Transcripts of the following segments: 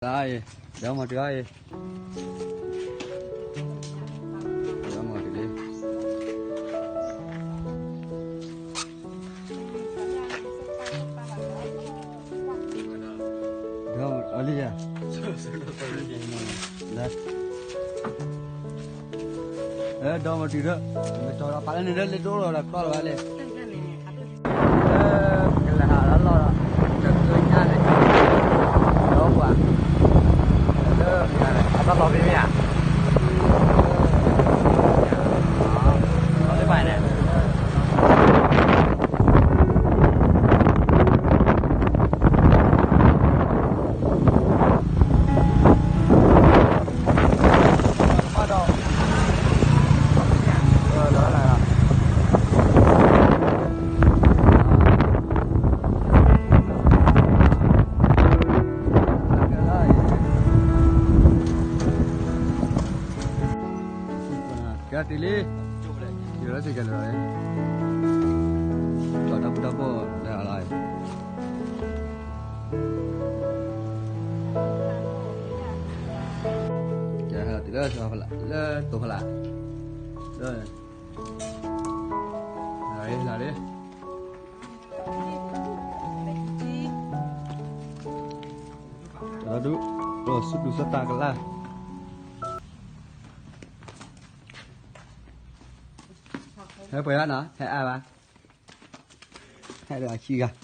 လါအံၤ, ဒီးမၤတုၤအံၤ, ဒီးမၤတုၤလံ, ဒီးအလံယၤ, ဒီးမၤတုၤဒီး, မ့ၢ်တီၤဒီးပာ်လၢန့ၣ်ဒီး လၢတအိၣ်လီၤဒီးကျီလီၤဘၣ်လဲၣ်. လၢပကလဲၤဟးလီၤလီၤဒီး, တကညါန့ၣ်, ဒီပှၤ, လၢ, အတၢ်လီၤဖဲမ့ၢ်ဧါ, လီၤလၢပှၤန့ၣ်, ကဲတုၤလံ, ယလီၤစ့ၢ်ကီးလီၤ, ကၠီၤတၢ်ဖုတၢ်ဖိလၢအလီၤ, ကဲတုၤလၢ, လၢတိၤဖီလာ်, လၢ, လၢလံ, လီၤဒု, လီၤဆူဒူၣ်စတၢ်ကလၢ်, ဟဲပှဲၤဘၣ်နီၤ, ဟဲအါဘၣ်, ဟဲဒီးအခံဂၤ.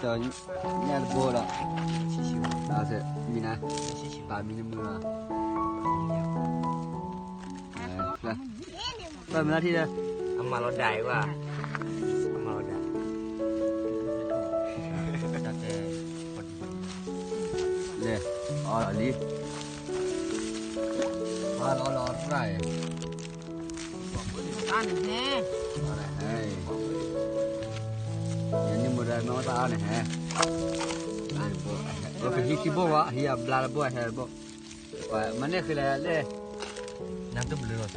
ဒီးညၣ်တဘိဒီး, မံနၤ, ပာ်မံနမုၢ်လီၤ, ပာ်မံလီၤထံဒီး, အမၤလီၤဒၣ်အံၤကွၢ်, အမၤလီၤဒၣ်, လဲၤ, အီလီၤလံ, အီလီၤလီၤရၣ်အံၤ တၢ်န့ၣ်ဟဲ, နံၤမူဒါမ့ၢ်ဝဲတၢ်အါန့ၣ်ဟဲ, ပဟံးခံဘိဝဲ, ဟံးအဘျါတဘိ အဟဲတဘိ, မၤန့ၢ်ဃ့လဲၣ်လဲၣ်, နတဘျုးလီၤစၢၤ,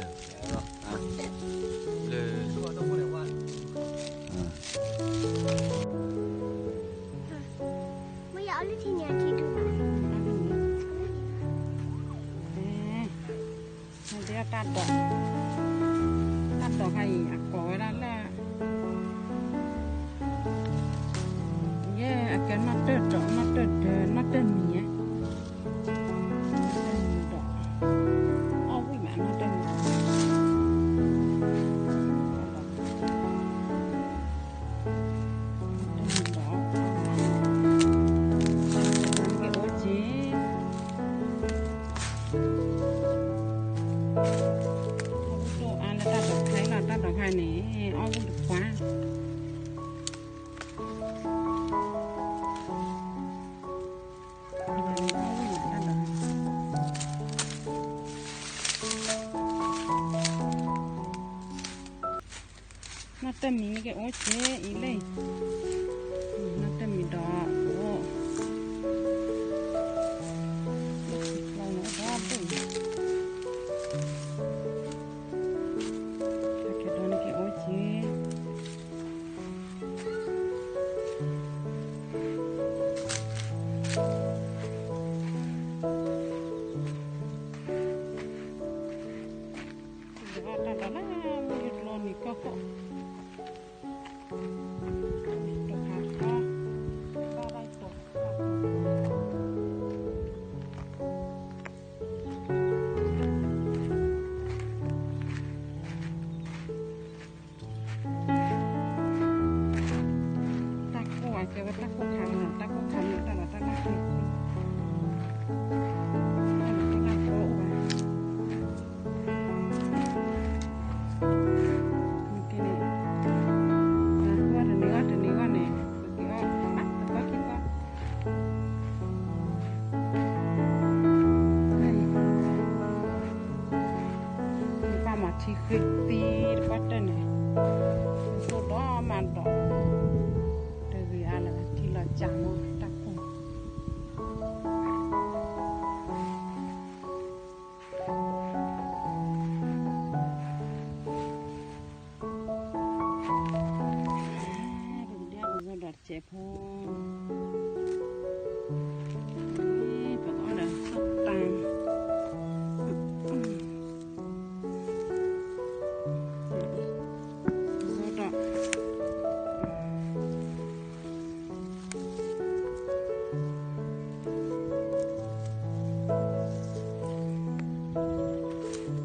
လၢ မ့ၢ်ယအီလုၢ်ထံန့ၣ်အထံဒူၣ်ဘၣ်, နဒၣ်တၢ်ဒိး, တၢ်ဒိးခါအံၤ အကိးဝဲဒၣ်လၢ ယဲအကဲနီၣ်တၢၢ်ဒိး, နီၣ်တၢၢ်ဒၢ, နီၣ်တၢၢ်မံၤဧါ, နီၣ်တၢၢ်မံၤဒီး, အီၣ်ဝံၣ်မး နီၣ်တၢၢ်မံၤဒီး, နီၣ်တၢၢ်မံၤဒီး, ကအိၣ်က့ၤ အီၣ်ဝံၣ်ဒိၣ်အါလၢတၢ်ဒိးခါအံၤလီၤ, တၢ်ဒိးခါန့ၣ် အီၣ်ဝံၣ်တပှၢ်, အီၣ်ဝံၣ်မးတၢ်ဒိး နီၣ်တၢၢ်မံၤန့ၣ်ကအိၣ်က့ၤအံၤလံ, နီၣ်တၢၢ်မံၤဒီးအိၣ်, လၢခံဖျီန့ၣ်အိၣ်ဒီဒူၣ်, တၢ်ခဲဒီန့ၣ်ကအိၣ်က့ၤ တၢ်ဒိးလၢ မုၢ်ယကျိနံၤကီၢ်ကီၢ်, တခါခါ, ဘၣ်ဘၣ်တီၤ, တၢ်ကိၢ်အံၤ ကဲဝဲတၢ်ကိၢ်ခါလီၤ, တၢ်ကိၢ်ခါမ့ၢ်တၢ်ဒီးတၢ်လၢ်ကိၢ်, တၢ်လၢ်ကိၢ်အိၣ်ဝဲ, ကဲန့ၣ်, တနံၤဂီၢ်တနံၤဂီၢ်န့ၣ်, ကဲအီၣ်ဘၣ်တကီၢ်ခံကီၢ် ပၢ်မၤထံဃ့သံတပှၢ်တၢၢ်န့ၣ်, သိၣ်ဒီးမၤဒီး, တဂ့ၤအါလၢထံလီၤကၢ်မ့ၢ်တၢ်ခိၣ် ပကဒဲပကဒီးတစဲးဖိ, ပကအီၣ်ဒီးဆိၣ်တၢ်, ဆိၣ်ဒီး တၢ်မ့ၢ်စူၤလီၤန့ၣ် ဟဲဂဲၤပျုၢ်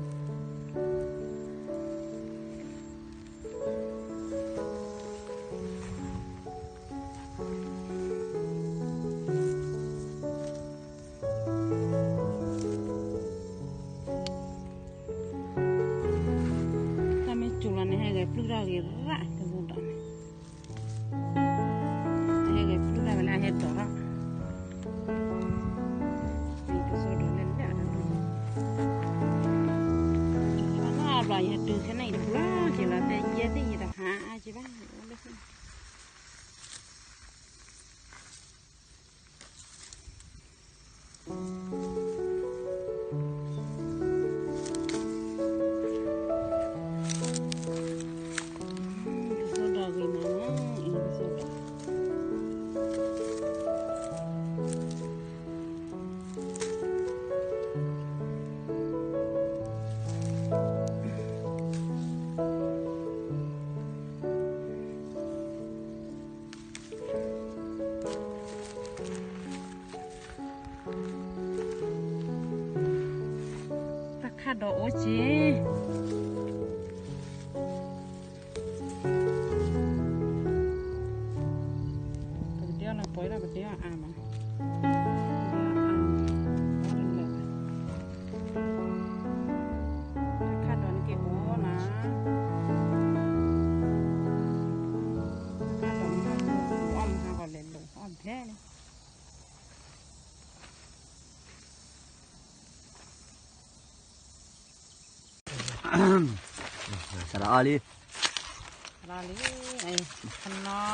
ထီၣ်ဂ့ၤရၣ် ကစီဒီးန့ၣ်, ဟဲဂဲၤပျုၢ်ထီၣ်ဝဲလၢအဟဲဒိးထီၣ်, ကစီဒီးလဲၤလဲၤအတၢ်ဒိး, ဘၣ်နီၢ်ဘျီယဟဲတုၤခဲန့ၣ်အံၤတဘျီက့ၤလီၤ တဲယဲသ့ၣ်ယတဟးအါက့ဘၣ် ကစီဒီဂ့ၤမးနီၤ, အံၤကစီဒီ, တၢ်ခၣ်ဒီးအိၣ်က့ၤ, ပကတဲအီၤ စးထီၣ်အီၣ်လံ, စးထီၣ်လံ,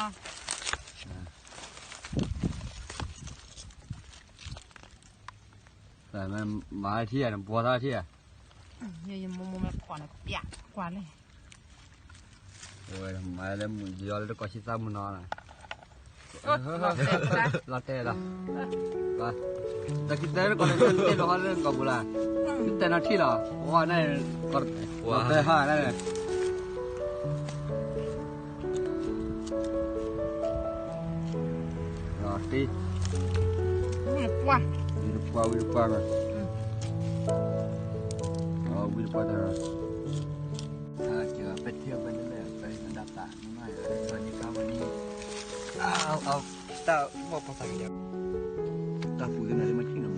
ခနီ, မၤထံၣ်ဧါ, နဘှီထီၣ်ထံၣ်ဧါ, ယမိၢ်မိၢ်မ့ၢ်ကွၢ်န့ၣ် ပျးကွၢ်လံ, ဝဲမၤလၢမုၢ်ယီၤလၢတကိးဆံသၣ်မုၢ်နီၤ, လီၤတဲာ်လီၤ, တၢ်ခံတဲတကိးလၢတဲလီၤဟီလၢကီၢ်ပူၤလၢ်, တဲနီၤထံၣ်လီၤ, ဝဲန့ၣ်, လီၤတဲာ်ဟီန့ၣ် ဝံတပှၢ်, ဝံတပှၢ်, ဝံတပှၢ်တၢ်, ပထ့ပလဲလဲၣ်, ပဒၣ်ပာ်, တၢ်ပူၤသ့ၣ်န့ၣ်လၢမ့ၢ်ထံ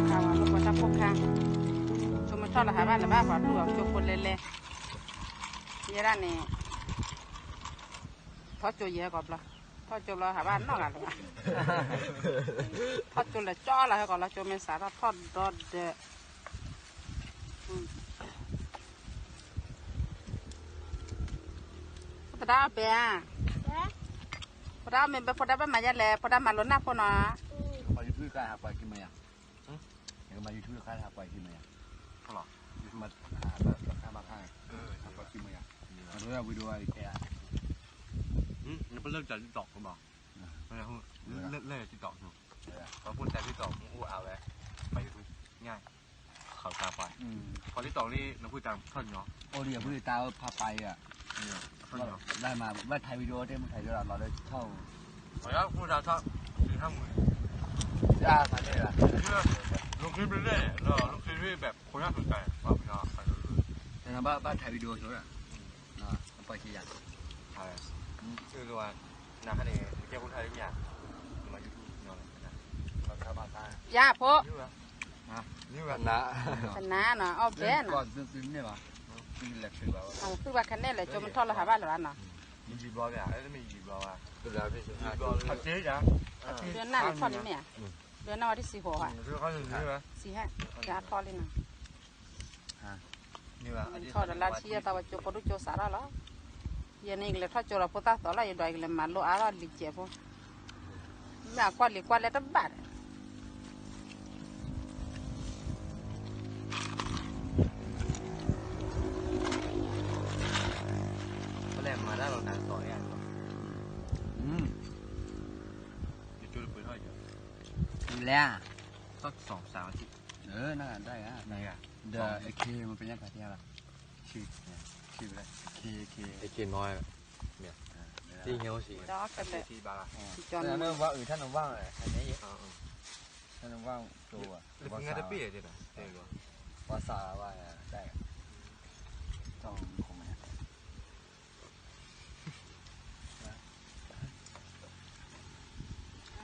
ၣ်နဘၢ တၢ်ဖိခါ, ဆိကမိၣ်ထီၣ်လၢဟးဘၣ်လၢၤဘၣ် ပှၤတူၢ်အီၤကၠိဖိလဲလဲ, ယဲဒၣ်န့ၣ်, ထီၣ်ကၠိယဲၢ်ကီးဘျီ, ထီၣ်ကၠိလီၤဟးဘၣ်နီတဂၤလၢၤဘၣ်, ထီၣ်ကၠိလဲၤကၠီလီၤဟဲကီးလီၤ ကၠိမ့ၢ်စးထီၣ်ထီၣ်ဒီဒၢး သဒါပဲဧါ, ဖိဒါမ့ၢ်ဘဲဖိဒါဘၣ်မၤယဲလဲၣ် ဖိဒါမၤလိာ်နၢ်ဖိနီၤ, မၤ YouTube တခါဟးပှၤခံမယါ, မၤ YouTube တခါဟးပှၤခံမယါ, မၤ ပှၤခံမယါ, မၤ video အံၤခဲ, နပလၢတၢ် TikTok ဘၣ်, လၢ TikTok ပှၤဖိတၢ် TikTok မအိၣ်အါဝဲ, မၤ YouTube ညါ ခးတၢ်ပှၤ, ပှၤ TikTok လံ နဖုတၢ်ထီၣ်ညီ, အိၣ်လံအဖုတၢ်ဖးပာ်အံၤ, ဘၣ်မၤ ဘၣ် ถ่าย video တဲမုၢ် ถ่าย video လီၤလၢထီၣ်, ပှၤဖုတၢ်ထီၣ်, ထီၣ်မုၢ်, တၢ်ဖးလဲၣ်, လီၤခ့ပလဲၣ်, လီၤခ့ပလဲၣ် ဘၣ်ခိၣ်ညါခိၣ်တၢ်, ဘၣ် ဘၣ် ถ่าย video ဆိလၢ, ပှၤခံယါ, နဟါန့ၣ် ကဲဖိထါလံမ့ၢ်ဧါ, မၤ YouTube ညီလီၤ, ယါဖိ သနါနီၤ အီၣ်ဘဲနီၤ, သုဘၣ်ခဲန့ၣ်လဲၣ် ကၠိမ့ၢ်ထီၣ်လၢဟးဘၣ်လၢၤဘၣ်နီၤ, ဒုးနၢ်ထီၣ်လံမ့ၢ်ဧါ, ဒုးနၢ်ဝဲဒ်စံးဟိး, စံးဟဲ, ယါထီၣ်လံနီၤ, ထီၣ်ဒီးလါထံယဲၢ်သီဝဲကၠိဖိဒိၣ်ကၠိစးထီၣ်လီၤ, ယဲန့ၣ်ကလဲၤထီၣ်ကၠိဒီးဖိသၣ်သီလီၤ, ယဒွးကလဲၤမၤလိအါထီၣ်လံာ်ကဲးဖိ မ့ၢ်အကွၢ်လံာ်ကွၢ်လဲတဘၣ်ဒီး, ဖဲလဲၣ်မၤတၢ်လီၤနၤသီၣ်ယါလီၤ, ယကၠိတပှဲၤထီၣ်ယၤ, လဲၣ်, သီၣ်စီၤစးထီၣ်, နဒၣ်ယၤ, ဒီးအခ့မပညါတၢ်တဲလီၤ, အခ့, အခ့နီၢ်, တံၢ်ညိဆံး, တံၢ်ဘၣ်လီၤ, တနဝၣ်အုး တနဝၣ်, တနဝၣ်ကၠိ, ပှၤစးဘၣ်, တၢ်,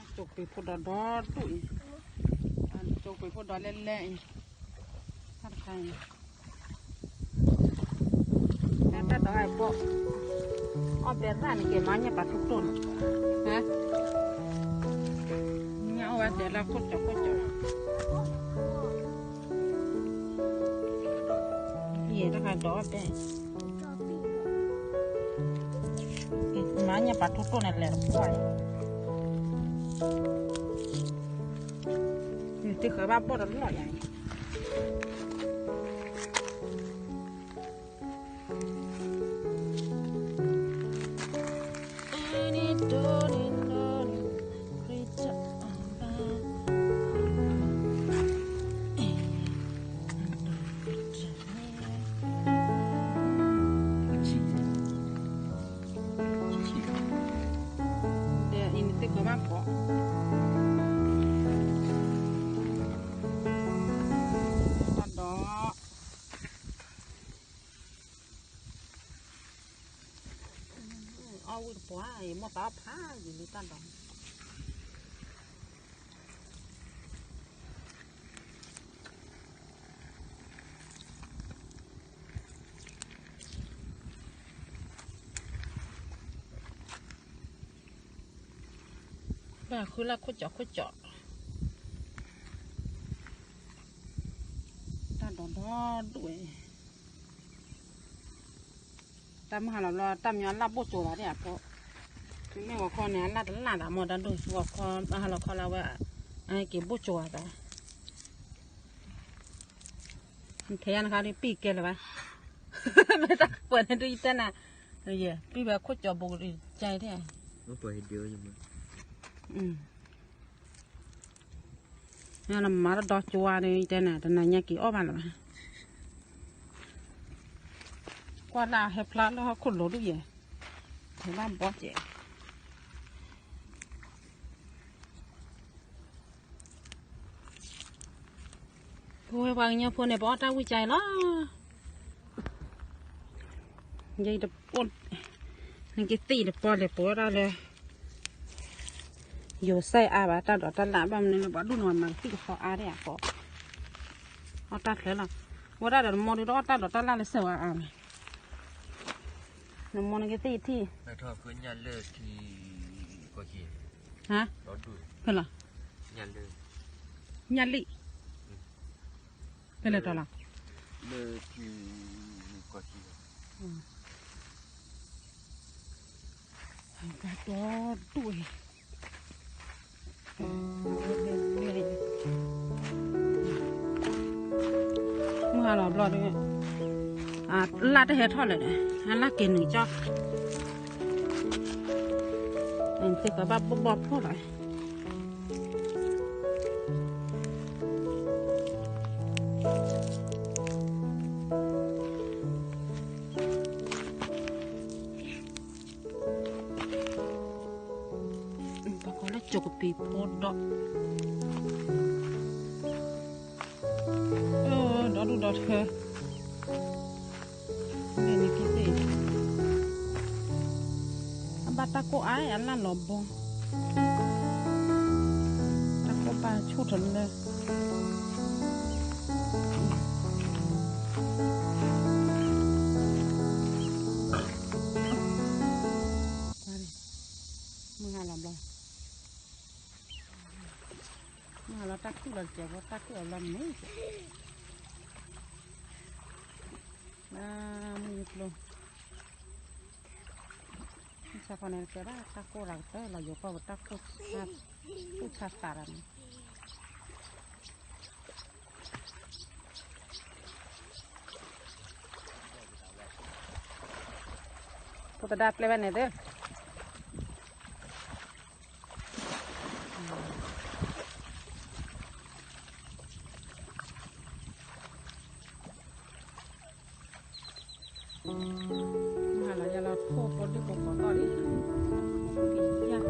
ကၠိပှ့ၤဖိဒီးဒီဒူၣ်အံၤ, ကၠိပှ့ၤဖိဒီးလဲလဲအံၤ, တၢ်တခါအံၤ, တၢ်ဒီးဟဲပိာ်, အီၣ်ဘဲရၣ်န့ၣ်က့ၤမၤညၣ်ပာ်ထူတိၢ်န့ၣ်, ညၣ်အီၣ်ဝဲဒဲးလၢခိၣ်ကၠီခိၣ်ကၠီ, ယဲတခါဒီးအီၣ်ဘဲ မၤညၣ်ပာ်ထူတိၢ်န့ၣ် လဲၤတပှၢ်အံၤ, နတဃၢၤဘၣ်ဘီၣ်တလီၢ်ယၤအံၤ, ဒီးအံၤနတဃၢၤဘၣ်ဘီၣ်, ဒီး အီၣ်ဝံၣ်တပှၢ် ယမိၢ်သးအီၣ်ဖးယံာ်လံတၢ်ဒီး, ဘၣ်ဃုလၢ်ခိၣ်ကၠီခိၣ်ကၠီ, တၢ်ဒိးဒီဒူၣ်ဝဲ, တၢ်မုၢ်ဟါလီၤဘျီ တၢ်မညီအလၢ်ဘိၣ်ကၠိၤသးဒၣ်အဖိ, မ့မ့ၢ်ဂီၤခီန့ၣ် အလၢ်တလၢ်သးမ့ၢ်တၢ်ဒိၣ်, ဂီၤခီဘၣ်ဟါလီၤခီလၢဝဲ, အက့ၤဘိၣ်ကၠိၤသး, ထဲယါနခါဒ်ပံၢ်ကဲလၢၤဘၣ်, မ့ၢ်တၢ်ပှဲၤန့ၣ်ဒ်ယတဲနၤ, ပံၢ်ဝဲခိၣ်ကၠီဘိကဒုကါထဲ, နမၤတၢ်ဒီကၠိၤန့ၣ် ယတဲနၤ တနၤညါက့ၤအီၣ်ဘၣ်လၢၤဘၣ်, ကွၢ်လၢဟဲဖျါလၢဟီၣ်ခိၣ်လိၤဒ်ယဲ, ထဲဘၣ်ဘီကဲး ပဝဲပှၤကညီဖိန့ၣ် ပအီၣ်တၢ်ဝံၣ်ကါအံၤလီၤ. ယတပိၢ်, နကသ့ၣ်တပီလဲၤပှဲၤဒၣ်လၢ ယိၤစဲးအါဘၣ် တၢ်ဒိးတၢ်လၢ် ဘၣ်မနုၤလၢပှၤဒူၣ်န့ၣ် မၤကသံၣ်ကသီအါဒၣ်အဃိ, အီၣ်တၢ်ချၢလီၤ. ဝဲဒၣ်ဒီးနမိၢ်ဒုးအီၣ်တၢ်ဒိးတၢ်လၢ်လၢစဲးဝဲအါမး, နမိၢ်နကသ့ၣ်ထံၣ်, ဖဲလီၤ, ညၣ်လံၣ်, ဖဲလဲၣ်တီၤလီၤ. မုၢ်ဟါလီၤဘျီဒီး, လၢ်တဟဲထီၣ်လၢၤဒီး, အလၢ်က့ၤနုာ်ကၠီ, သ့ၣ်ကဘၣ်ဘီၣ်ဘီၣ်ဖှိၣ်လီၤ. ပှၤကိးလၢကၠိကပံၤဖိဒီး, ဒီဒူၣ်ဒီထၢ, မ့ၢ်နကသ့ၣ်, အဘၣ်တၢ်ကိၢ်အါအလၢ်လီၤဘီ, တၢ်ကိၢ်ဘၣ်ဆူၣ်ထီၣ်လၢ မုၢ်ဟါလီၤဘျီ, မုၢ်ဟါလီၤတၢ်ခုၣ်လီၤတစဲးဖိ တၢ်ခုၣ်အလီၤမုၢ်, မုၢ်ကျိၤ, မုၢ်ဆါခီန့ၣ် ကဲဒၣ်တၢ်ကိၢ်ရၤကတၢၢ်လီၤ ယိၤကီၢ်ပတၢ်ကိၢ်, ဆါသးရၤန့ၣ် ဖိသဒါပျဲဝဲန့ၣ်သ့ၣ်, မုၢ်ဟါလီၤယလီၤထိၣ်ဖိဒံၣ်ဖိကိးသီၣ်လံ, ယ အီၣ်ခီလံ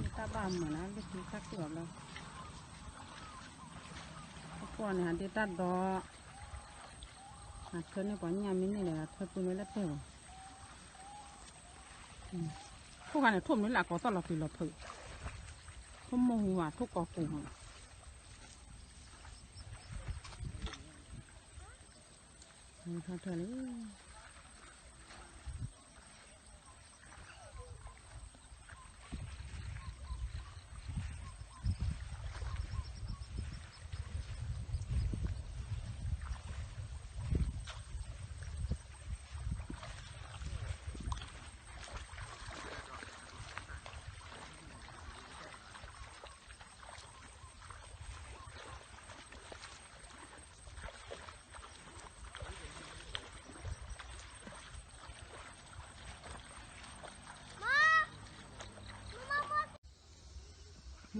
ထံ တၢ်ဘၣ်မုာ်နၤ လံထံတၢ်ကူၣ်အီၤဘျီ, အကွၢ်န့ၣ် ဟးဒ့တၢ်ဒီး, အထၢန့ၢ်ပှၤညၣ်မ့ၢ်န့ၢ်ဒီး အထၢပူၤမ့ၢ်လၢတဲာ်ဘၣ်, ထိၣ်ခါန့ၣ် ထိၣ်မနုၤလၢအကိးသီၣ်လီၤပံၤလီၤဖုး, ထိၣ်မိၢ်ဟူဘၣ် ထိၣ်ကိးကိးမး, ထီၣ်ထီၣ်လံ.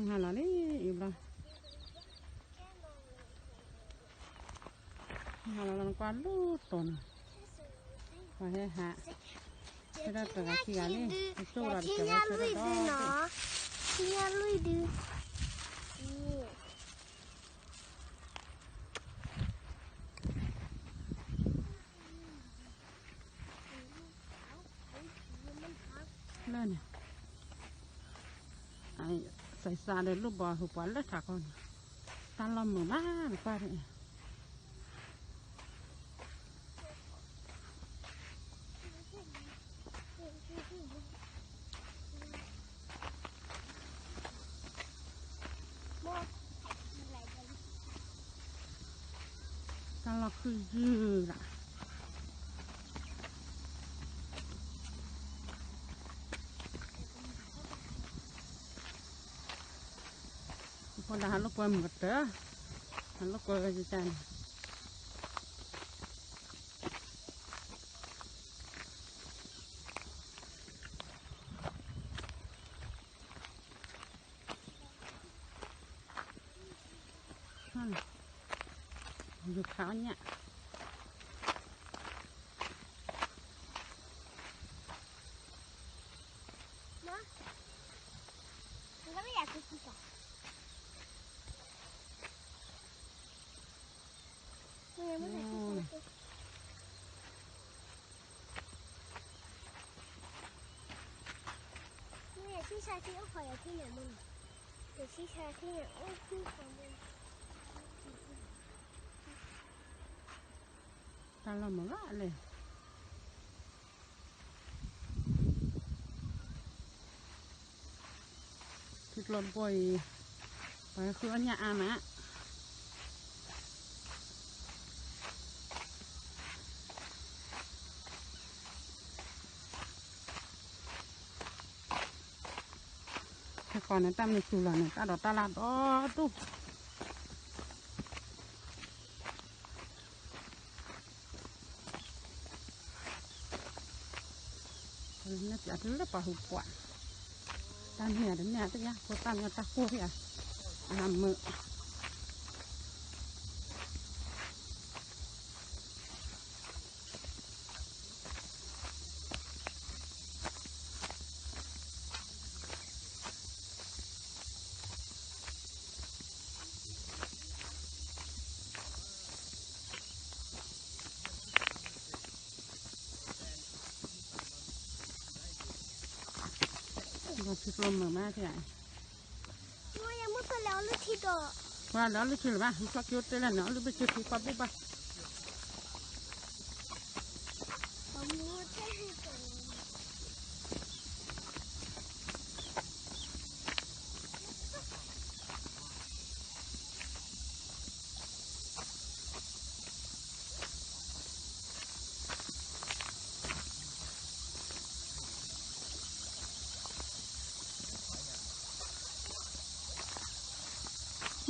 ဟါလီၤလံ အံၤဘျီ ဟါလီၤလီၤ နကွၢ်လူၤတိာ်န့ၣ် ပှၤဟဲဟး ဆၢထၢၣ်တဂၤခံဂၤလံ နကၠိၣ်ဒီးတကဲဝဲဆၢထၢၣ်ဒီး ထံညၣ်လွံၢ်ဒု လၢန့ၣ် စဲးစးဒီးလိၣ်ဘီဟူပှၤလၢထးခီန့ၣ် တၢ်လီၢ်မုာ်ဘၣ်နကွၢ်န့ၣ် တၢ်လီၢ်ခုၣ်ယုၢ်လီၤ ဖိဒၣ်ဟးလိာ်ကွဲမုာ်ကတၢၢ် ဟးလိာ်ကွဲဝဲယကန့ၣ် ယခးအီၣ်ညၣ် တၢ်လီၢ်မုာ်လီၤလဲၣ် ထံကျိတဘိအံၤ ပှၤဃုအီၣ်ညၣ်အါမး ဟဲဃီန့ၣ် တၢ်မ့ၢ်စူၤလီၤန့ၣ် တၢ်ဒိးတၢ်လၢ်ဒီဒူၣ် န့ၣ်ပျးတုၤလၢပှၤဟူပှၤ တၢ်န့ၣ်တန့ၢ်တယါ ဖိသၣ်မ့ၢ်တၢ်ကိၢ်ဖဲအါ အမုာ် ထံကျိမုာ်မး ပှၤလဲၤအီၣ်လုၢ်ထံလၢၤဘၣ် ဟူထီၣ်ကၠိတဲလၢန့ၣ် အီၣ်လုၢ်ဘ့ၣ်ကၠိထံကွၢ်ဘိၣ်ဘၣ်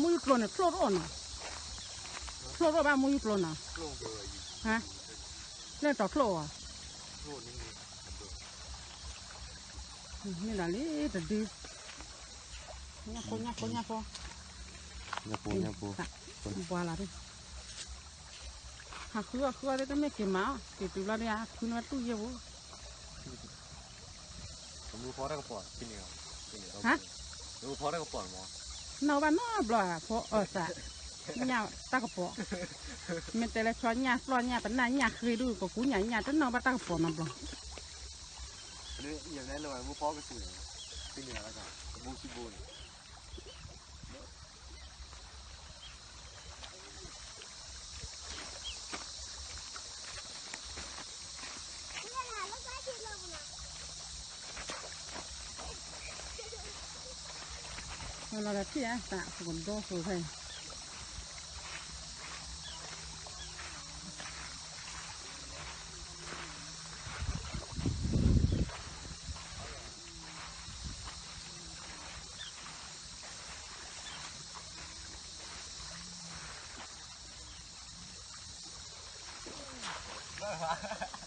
မူယူကျိၤန့ၣ် ဖျိၣ်တအိၣ်နီၤ, ဖျိၣ်တအိၣ်ဘၣ်မူယူကျိၤနီၤ, ဟါ, လၢတီၤဖျိၣ်အီၤ, မ့ၢ်ဒၣ်လံတဒု, ညၣ်ဖိ ညၣ်ဖိ ညၣ်ဖိ, ညၣ်ဖိ ညၣ်ဖိ, ဘှါလီၤ, ဟးဃုအီၣ်ဃုအီၣ်သ့ၣ်တမ့ၢ်က့ၤမၤအီၣ် က့ၤတုၤဘျီဒ်အါ ဖုန့ၢ်ဝဲတူၢ်ယဲၢ်ဖိ နီၢ်ဘၣ်နီတဘျီ ဖိအီၣ်သး, ညၣ်တၢ်ကပီၤ, မ့ၢ်တဲလၢဆီညၣ်သီၣ်ညၣ်ပနၢ်ညၣ်ဃ့ဒုး ကကူညၣ်ညၣ်တနီၢ်ဘၣ်တၢ်ကပီၤနီတဘျီ, လီၤလီၤထံၣ်အသး ပကဒိဃုာ်ဖဲအံၤ ဘၣ်ဘၣ်